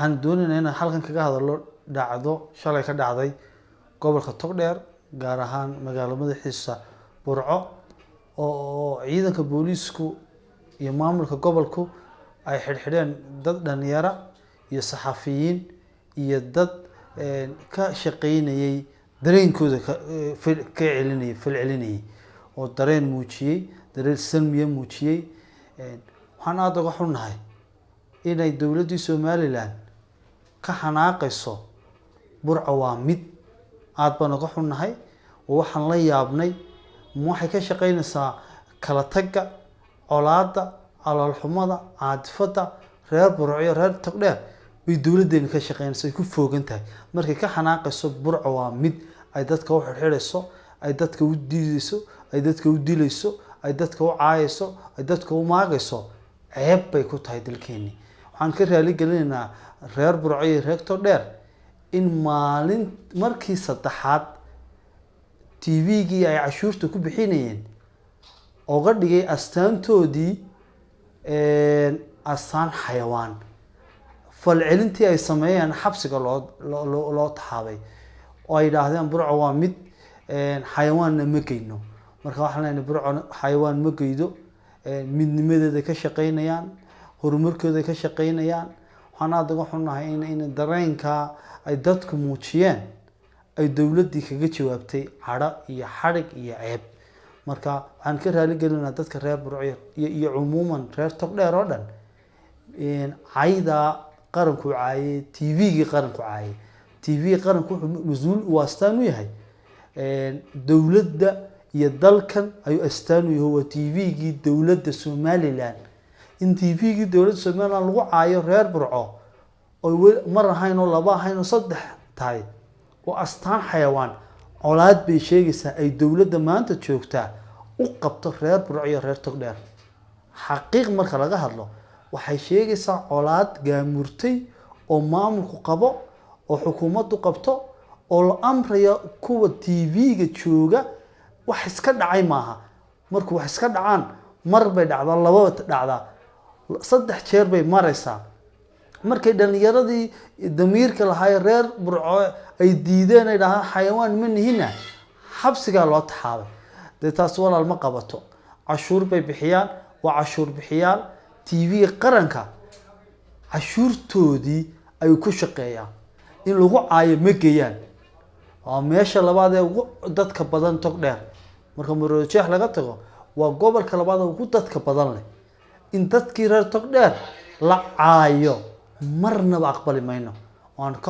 Waxaan doonaynaa inaan halkan kaga hadalno dhacdo shalay ka dhacday gobolka Togdheer, gaar ahaan magaalo madaxiisa Burco, oo ciidanka booliisku iyo maamulka gobolku ay xidhxidheen dad dhalinyaro iyo saxafiyiin iyo dad ka shaqeynayay dareenkooda ka celinayay, falcelinayay oo dareen muujiyey, dareen salmiya muujiyey. Waxaan aada uga xunnahay inay dowladdii Somaliland ka xanaaqayso Burco waa mid. Aada baan uga xunnahay oo waxaan la yaabnay, waxay ka shaqeynaysaa kala tagga, colaadda, caloolxumada, caadifadda reer Burco iyo reer Togdheer bay dowladdeena ka shaqeynaysa, ay ku foogan tahay. Markay ka xanaaqayso Burco waa mid, ay dadka u xidhxidhayso, ay dadka u diidayso, ay dadka u dilayso, ay dadka u caayayso, ay dadka u maagayso, ceeb bay ku tahay dalkeeni. Waxaan ka raali gelinaynaa reer Burco iyo reer Togdheer in maalin markii saddexaad TV-gii ay cashuurta ku bixinayeen oga dhigay astaantoodii astaan xayawaan, falcelintii ay sameeyeen xabsiga loo taxaabay oo ay yidhaahdeen Burco waa mid, xayawaanna ma geyno. Marka waxaan leenahay Burco xayawaan ma geydo, midnimadeeda ka shaqeynayaan, horumarkooda ka shaqeynayaan. Waxaan aada uga xunnahay in dareenka ay dadku muujiyeen ay dowladdii kaga jawaabtay cadho iyo xadhig iyo ceeb. Marka waxaan ka raali gelinaynaa dadka reer Burco iyo cumuuman reer Togdheer oo dhan caydaa qaranku caayay, TV-gii qaranku caayay. TV qaranku wuxuu mas-uul uu astaan u yahay dowladda iyo dalkan ayuu astaan u yahay, waa TV-gii dowladda Somaliland. In TV-gii dowladda Somaliland lagu caayo reer Burco oo mar ahayn oo laba ahayn oo saddex tahay oo astaan xayawaan, colaad bay sheegaysaa ay dowladda maanta joogtaa u qabto reer Burco iyo reer Togdheer. Xaqiiq marka laga hadlo, waxay sheegaysaa colaad gaamurtay oo maamulku qabo oo xukuumaddu qabto oo la amraya kuwa TV-ga jooga. Wax iska dhacay maaha, markuu wax iska dhacaan mar bay dhacdaa, laba dhacdaa, saddex jeer bay maraysaa. Markay dhalinyaradii damiirka lahaay reer Burco ay diideen, ay dhahaan xayawaan ma nihina, xabsigaa loo taxaabay. Dee taas walaal ma qabato. Cashuur bay bixiyaan, waa cashuur bixiyaal. TV qaranka cashuurtoodii ayuu ku shaqeeyaa, in lagu caayo ma geeyaan. Waa meesha labaad ee ugu dadka badan Togdheer marka Maroodijeex laga tago, waa gobolka labaad ee ugu dadka badan leh. In dadkii reer Togdheer la caayo marnaba aqbali mayno. Waan ka